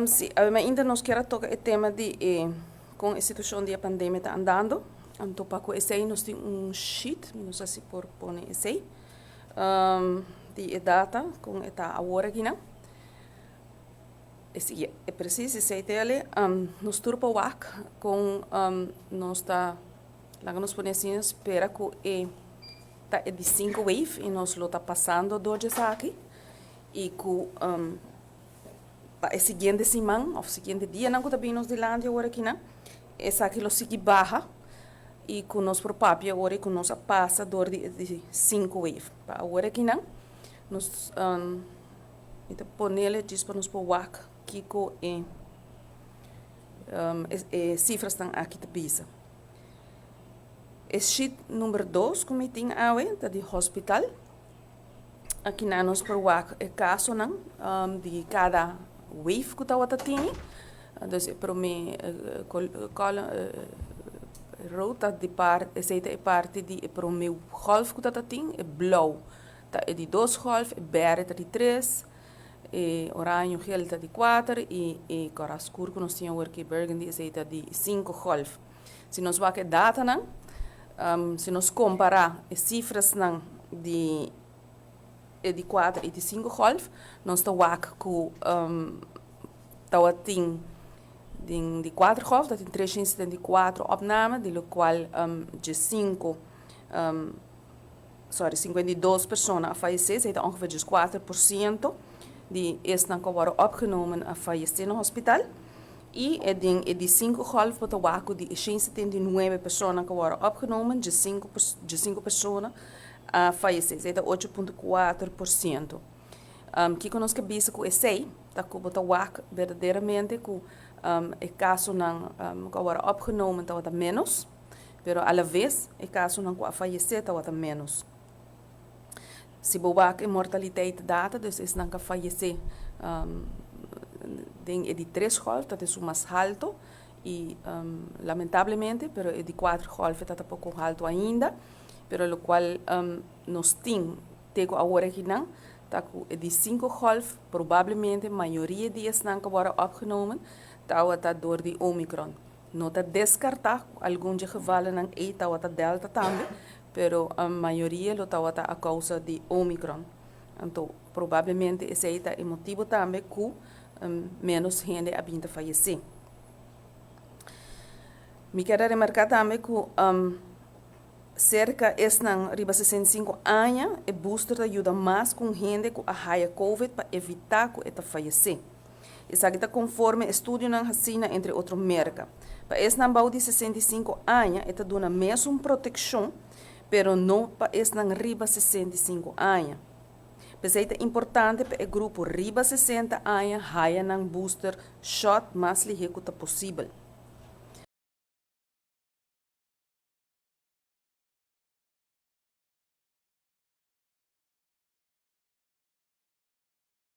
Si, ainda nos kier toca e tema di con e situacion di pandemia ta andando. Anto pa cu esey nos tin un sheet, no sa si por pone esey, di e data con e ta awor aki nan. E, e precies esey tele, nos tur por wak con nos ta, laga nos pone asina, spera cu e ta e di 5 wave y nos lo ta pasando door esaki y cu pa e siguiente siman of siguiente dianan cu ta bin nos dilanti awor aki nan, esaki lo sigui baha y cu nos por papia awor y cu nos a pasa door di 5 wave. Pa awor aki nan, nos ta ponele djis pa nos por wak kiko e cifranan aki ta bisa. E sheet number 2 cu mi tin awe ta di hospital. Aki na nos por wak e casonan di cada wave cu tawata tini. Dus e prome row ta di esey ta e parti di e prome golf cu tata tin, e blauw ta e di 2 golf, e berde ta di 3, e oranje geel ta di 4 y e cora scur cu nos tin awor cu burgundy, esey ta di 5 golf. Si nos wak e datanan, si nos compara e cifrasnan di e di 4 y di 5 golf, nos ta wak cu tawatin den di 4 golf, tawatin 374 opname, di locual 5, sorry, 52 persona a fayece, esey ta ongeveer 4% di esnan cu worden opgenomen a fayece na hospital. Y e den e di 5 golf bo ta wak cu di 179 persona cu worden opgenomen, 5 persona a fayece, esey ta 8.4%. Kiko nos ke bisa cu esey? Ta cu bo ta wak berdaderamente cu e casonan cu a worden opgenomen tawata menos, pero a la vez e casonan cu a fayece tawata menos. Si bo wak e mortaliteit data, dus esnan cu a fayece den e di 3 golf, dat is mas halto y lamentablemente, pero e di 4 golf ta poco halto ainda, pero locual nos tin te cu awor aki nan, ta cu e di 5 golf, probablemente mayoria di esnan cu worden opgenomen, tawata door di Omicron. No ta descarta algun di gevallen e tawata Delta tambe, pero a mayoria lo tawata a causa di Omicron. Anto, probablemente esey ta e motibo tambe cu menos hende a bin ta fayece. Mi kier remarca tambe cu cerca esnan riba 65 aña, e booster ta yuda mas cu hende cu a haya COVID pa evita cu e ta fayece. Esaki ta conforme estudionan haci na entre otro Merca. Pa esnan bou di 65 aña, e ta duna mesun proteccion, pero no pa esnan riba 65 aña. Pesey ta importante pa e grupo riba 60 aña haya nan booster shot mas lihe cu ta posibel.